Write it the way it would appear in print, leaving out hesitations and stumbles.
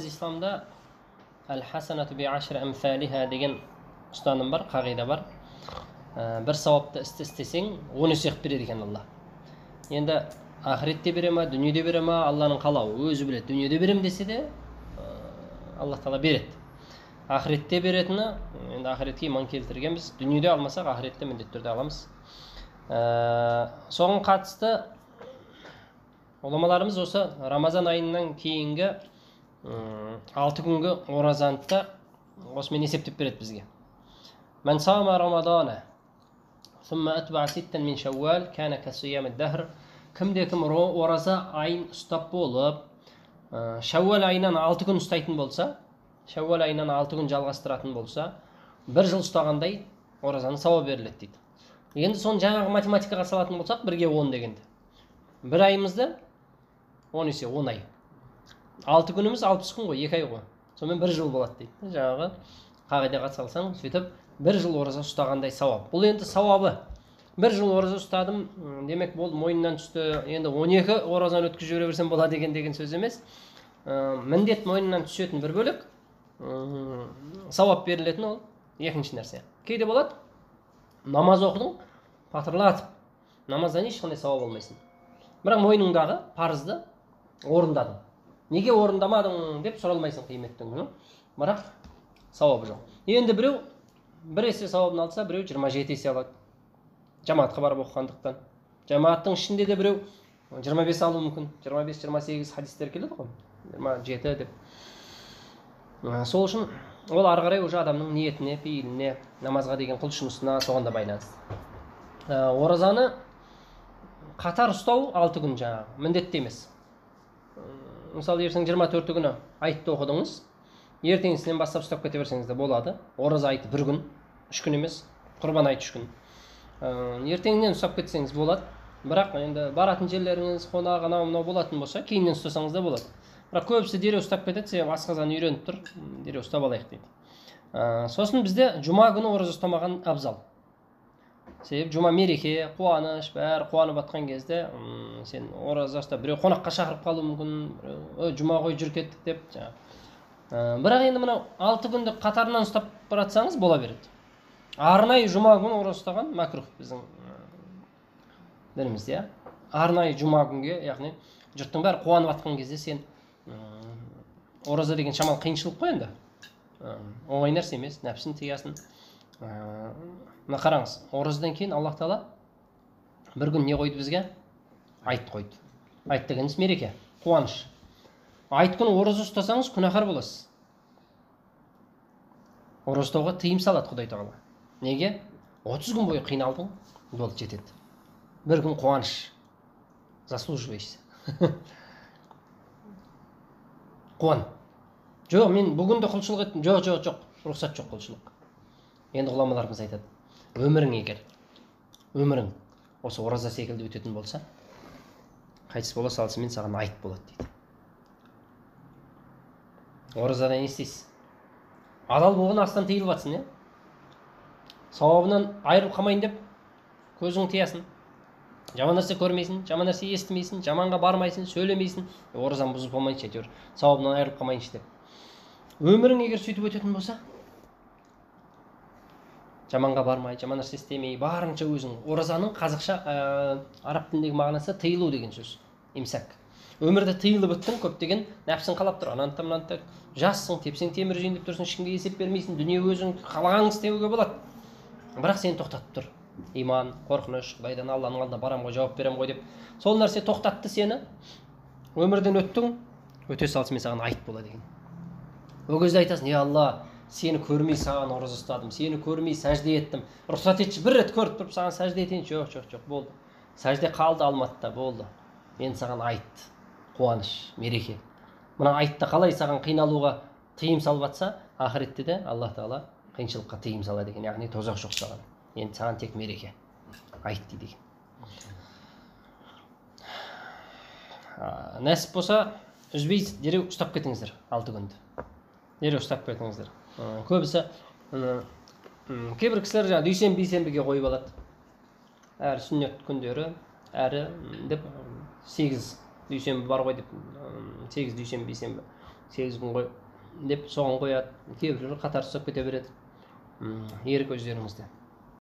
Дініміз исламда әл-хасанату би ашри амсалиха деген ұстаным бар, қағида бар. Бір сауапты істі істесең, 10 есе қылып береді екен Алла. Енді ақыретте бере ма, дүниеде бере ма, Алланың қалауы, өзі біледі. Дүниеде берем десе де, Алла тағала береді. Ақыретте беретіні, енді ақыретке иман келтіргенбіз. Дүниеде алмасақ, ақыретте міндетті түрде аламыз. Соған қатысты ғұламаларымыз осы Рамазан айынан кейінгі 6 күнгі оразаны да осымен есептеп береді бізге. Мән сама Рамадана, сумма атбаа ситтан мин шәууал, кана касиям ад-дахр. Кімде кім ораза айын ұстап болып, шәууал айынан 6 күн ұстайтын болса, шәууал айынан 6 күн жалғастыратын болса, бір жыл ұстағандай оразаның сауабы беріледі дейді. Енді соны жаңағы математикаға салатын болсақ, бірге 10 дегенді. Бір айымызды 10 есе 10 ай. 6 күніміз 60 күн ғой, 2 ай ғой. Сонымен бір жыл болады дейді. Жаңағы қағидаға салсаң, сөйтіп бір жыл ораза ұстағандай сауап. Бұл енді сауабы. Бір жыл ораза ұстадым, демек болды, мойнынан түсті. Енді 12 оразаны өткізіп жібере берсем болады екен деген сөз емес. Міндет мойнынан түсетін бір бөлік, сауап берілетін ол екінші нәрсе. Кейде болады, намаз оқыдың, патырлатып, намаздан ешқандай сауап алмайсың. Бірақ мойныңдағы парызды орындадың. Неге орындамадың деп сұралмайсың қияметтің күні. Бірақ сауабы жоқ. Енді біреу бір есе сауабын алса, біреу 27 есе алады. Жамаатқа барып оқығандықтан. Жамааттың ішінде де біреу 25 алуы мүмкін. 25-28 хадистер келеді ғой. 27 деп. Сол үшін ол ары қарай уже адамның ниетіне, пейіліне, намазға деген құлшынысына соған да байланысты. Оразаны қатар ұстау 6 күн жаңағы міндетті емес. Мысалы, ертең 24 күні айтты оқыдыңыз, ертеңгісінен бастап ұстап кете берсеңіз де болады. Ораза айты бір күн, 3 күн емес, құрбан айты 3 күн. Ертеңінен ұстап кетсеңіз болады. Бірақ енді баратын жерлеріңіз, қонақ, анау мынау болатын болса, кейіннен ұстасаңыз да болады. Бірақ көбісі дереу ұстап кетеді, себебі асқазан үйреніп тұр, дереу ұстап алайық дейді. Сосын бізде жұма күні ораза ұстамаған абзал. Себебі жұма мереке, қуаныш, бәрі қуанып атқан кезде, сен ораза ұстап, біреу қонаққа шақырып қалуы мүмкін, біреу, жұма ғой жүр кеттік деп жаңағы. Бірақ енді мынау 6 күнді қатарынан ұстап баратсаңыз бола береді. Арнайы жұма күні ораза ұстаған мәкрух біздің дінімізде, иә. Арнайы жұма күнге, яғни жұрттың бәрі қуанып атқан кезде сен ораза деген шамалы қиыншылық қой енді. Оңай нәрсе емес, нәпсін тыясың. Мына қараңыз, оразадан кейін Аллах тағала бір күн не қойды бізге? Айт қойды. Айт дегеніміз мереке, қуаныш. Айт күні ораза ұстасаңыз күнәһар боласыз. Ораза ұстауға тыйым салады Құдай тағала. Неге? 30 күн бойы қиналдың, болды, жетеді. Бір күн қуаныш. Заслуживаешься. Қуан. Жоқ, мен бүгін де құлшылық еттім. Жоқ, жоқ, жоқ. Рұқсат жоқ құлшылық. Енді ғұламаларымыз айтады. Өмірің егер, өмірің осы ораза секілді өтетін болса, қайтыс бола салысымен саған айт болады дейді. Оразада не істейсіз? Адал болған астан тыйылып жатсың, иә? Сауабынан айырылып қалмайын деп көзің тыясың. Жаман нәрсе көрмейсің, жаман нәрсе естімейсің, жаманға бармайсың, сөйлемейсің. Оразам бұзып болмайыншы, әйтеуір сауабынан айырылып қалмайыншы деп. Өмірің егер сөйтіп өтетін болса, жаманға бармай, жаман нәрсе істемей, барынша өзің. Оразаның қазақша, араб тіліндегі мағынасы тыйылу деген сөз. Имсак. Өмірде тыйылып өттің, көптеген нәпсің қалап тұр. Ананы да, мынаны да. Жассың, тепсең темір жейін деп тұрсың, ешкімге есеп бермейсің, дүние өзің қалағаныңды істеуге болады. Бірақ сені тоқтатып тұр. Иман, қорқыныш, Құдайдан, Алланың алдына барам ғой, жауап берем ғой деп. Сол нәрсе тоқтатты сені. Өмірден өттің, өте салысымен саған айт болады екен. Ол кезде айтасың, е Алла, сені көрмей саған ораза ұстадым, сені көрмей сәжде еттім. Рұқсат етші, бір рет көріп тұрып саған сәжде етейінші. Жоқ, жоқ, жоқ, болды. Сәжде қалды Алматыда, болды. Енді саған айт, қуаныш, мереке. Мына айтта қалай саған қиналуға тыйым салып атса, ақыретте де Аллах тағала қиыншылыққа тыйым салады екен, яғни тозақ жоқ саған. Енді саған тек мереке. Айт дейді екен. Нәсіп болса, үзбей дереу ұстап кетіңіздер 6 күнді. Дереу ұстап кетіңіздер. Көбісі, кейбір кісілер жаңа дүйсенбі, бейсенбіге қойып алады. Әрі сүннет күндері, әрі деп 8 дүйсенбі бар ғой деп, 8 дүйсенбі, бейсенбі. 8 күн қой деп соған қояды, кейбіреулер қатар ұстап кете береді. Ерік өздеріңізде.